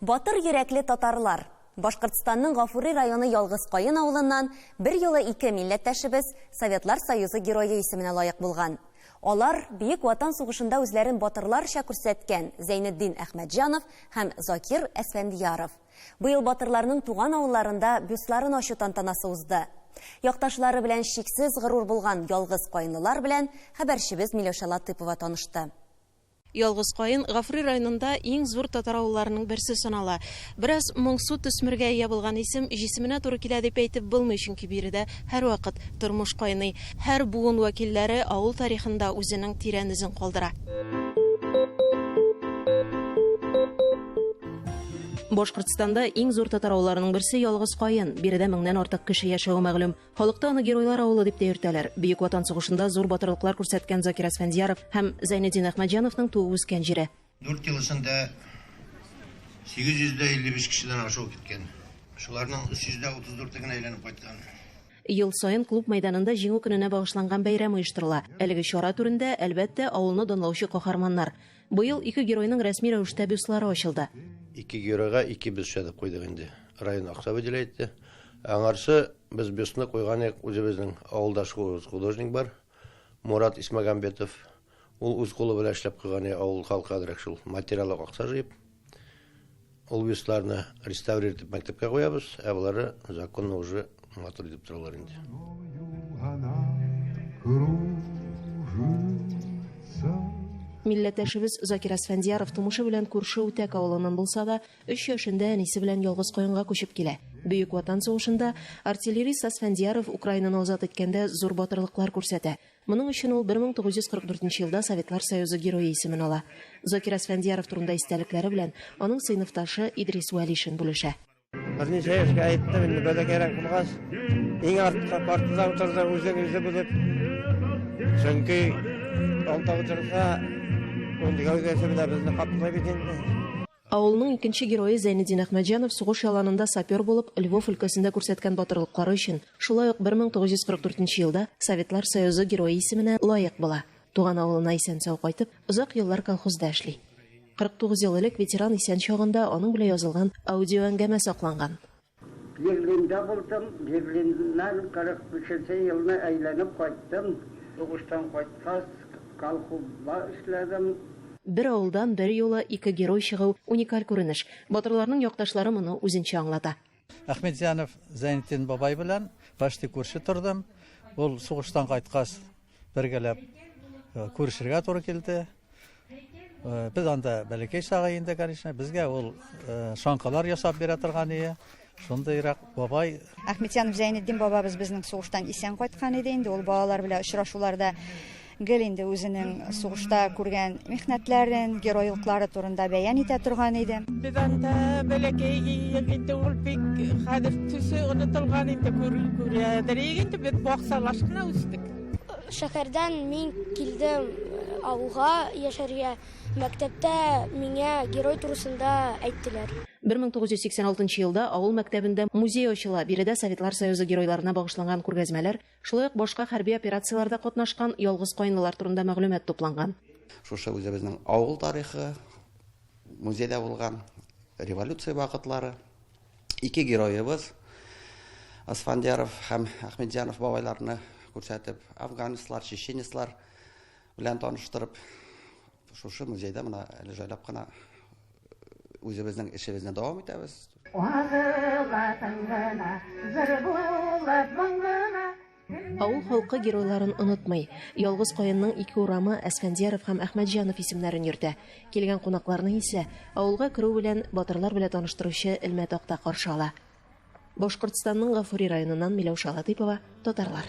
Батыр йөрәкле татарлар. Башкортстанның Гафури районы Ялгыз Каен авылыннан берьюлы ике милләттәшебез Советлар Союзы Герое исеменә лаек булган. Алар, Бөек Ватан сугышында үзләрен батырларча күрсәткән Зәйнетдин Әхмәтҗанов һәм Закир Әсфәндияров. Быел батырларның туган авылларында бюстларын ачу тантанасы узды. Якташлары белән чиксез горур булган ялгыз каенлылар белән хәбәрчебез Миләүшә Латыпова танышты. Ялгыз Каен Гафури районында иң зур татар авылларының берсе санала. Бераз моңсу төсмергә ия булган исем җисеменә туры килә дип әйтеп булмый, чөнки биредә һәрвакыт тормыш кайный. Һәр буын вәкилләре авыл тарихында үзенең тирән эзен калдыра. Башкортстанда иң зур татар авылларының берсе Ялгыз Каен. Биредә меңнән артык кеше яшәве мәгълүм. Халыкта аны Геройлар авылы дип тә йөртәләр. Бөек Ватан сугышында зур батырлыклар күрсәткән Закир Әсфәндияров һәм Зәйнетдин Әхмәтҗановның туып үскән җире. Дүрт ел эчендә 855 кешедән ашыгып киткән. Шуларның 334-е генә әйләнеп кайткан. Ел саен клуб мәйданында Җиңү көненә багышланган бәйрәм оештырыла. Әлеге чара түрендә, әлбәттә, авылны данлаучы каһарманнар. Быел ике геройның рәсми рәвештә бюстлары ачылды. Ике геройга ике бюст язып куйдык инде. Район акча выделять итте. Аңарчы без бюстны куйган идек, үзебезнең авылдаш художник бар, Мурат Исмагамбетов. Ул үз кулы белән эшләп куйган иде, авыл халкы әзрәк шул материаллык акча җыеп. Ул бюстларны реставрировать итеп мәктәпкә куябыз, ә болары законно уже матур итеп торалар инде. Милләттәшебез Закир Әсфәндияров тумышы белән күрше Үтәк авылыннан булса да, өч яшендә әнисе белән Ялгыз Каенга күчеп килә. Бөек Ватан сугышында артиллерист Әсфәндияров Украинаны азат иткәндә зур батырлыклар күрсәтә. Моның өчен ул 1944 елда Советлар Союзы Герое исемен ала. Закир Әсфәндияров турында истәлекләре белән аның сыйныфташы Идрис Вәлишин бүлешә. Берничә яшькә әйттем, инде бәләкәйрәк булгач, иң артка партада утырды, үзен үзе белеп. Чөнки алда утырса, ул гәүдәсе белән безне каплый бит инде. Авылның икенче герое Зәйнетдин Әхмәтҗанов сугыш яланында сапер булып, Львов өлкәсендә күрсәткән батырлыклары өчен, шулай ук 1944 елда Советлар Союзы Герое исеменә лаек була. Туган авылына исән-сау кайтып, озак еллар колхозда эшли. 49 ел элек ветеран исән чагында аның белән язылган аудиоәңгәмә сакланган. Берлинда булдым, Берлиннан 45 нче елны әйләнеп кайттым. Сугыштан кайткач, колхозда эшләдем. Бер авылдан берьюлы ике герой чыгу, уникаль күренеш. Батырларның якташлары моны үзенчә аңлата. Әхмәтзянов Зәйнетдин бабай белән почти күрше тордым. Ул сугыштан кайткач, бергәләп күрешергә туры килде. Без анда бәләкәй чагы инде, конечно, безгә ул шанкалар ясап бирә торган ие. Шундыйрак бабай. Әхмәтҗанов Зәйнетдин бабабыз безнең сугыштан исән кайткан иде инде. Ул балалар белән очрашуларда гел инде үзенең сугышта күргән михнәтләрен, геройлыклары турында бәян итә торган иде. Без анда бәләкәй идек инде, ул бик хәзер төсе онытылган инде, күрәдер инде, без баксалаш кына үстек. Шәһәрдән мин килдем авылга яшәргә. Мәктәптә миңа герой турысында әйттеләр. 1986 елда авыл мәктәбендә музей ачыла, биредә Советлар Союзы геройларына багышланган күргәзмәләр, шулай ук башка хәрби операцияләрдә катнашкан ялгыз каенлылар турында мәгълүмат тупланган. Шушы үзебезнең авыл тарихы, музейда булган революция вакытлары, ике героебыз Асфандияров һәм Әхмәтҗанов бабайларны күрсәтеп, афганецлар, чеченецлар белән таныштырып, шушы музейда менә әле җайлап кына үзебезнең эшебезне дәвам итәбез. Авыл халкы геройларын онытмый. Ялгыз Каенның ике урамы Әсфәндияров һәм Әхмәтҗанов исемнәрен йөртә. Килгән кунакларны исә авылга керү белән батырлар белән таныштыручы элмә такта каршы ала. Башкортстанның Гафури районыннан Миләүшә Латыйпова, Татарлар.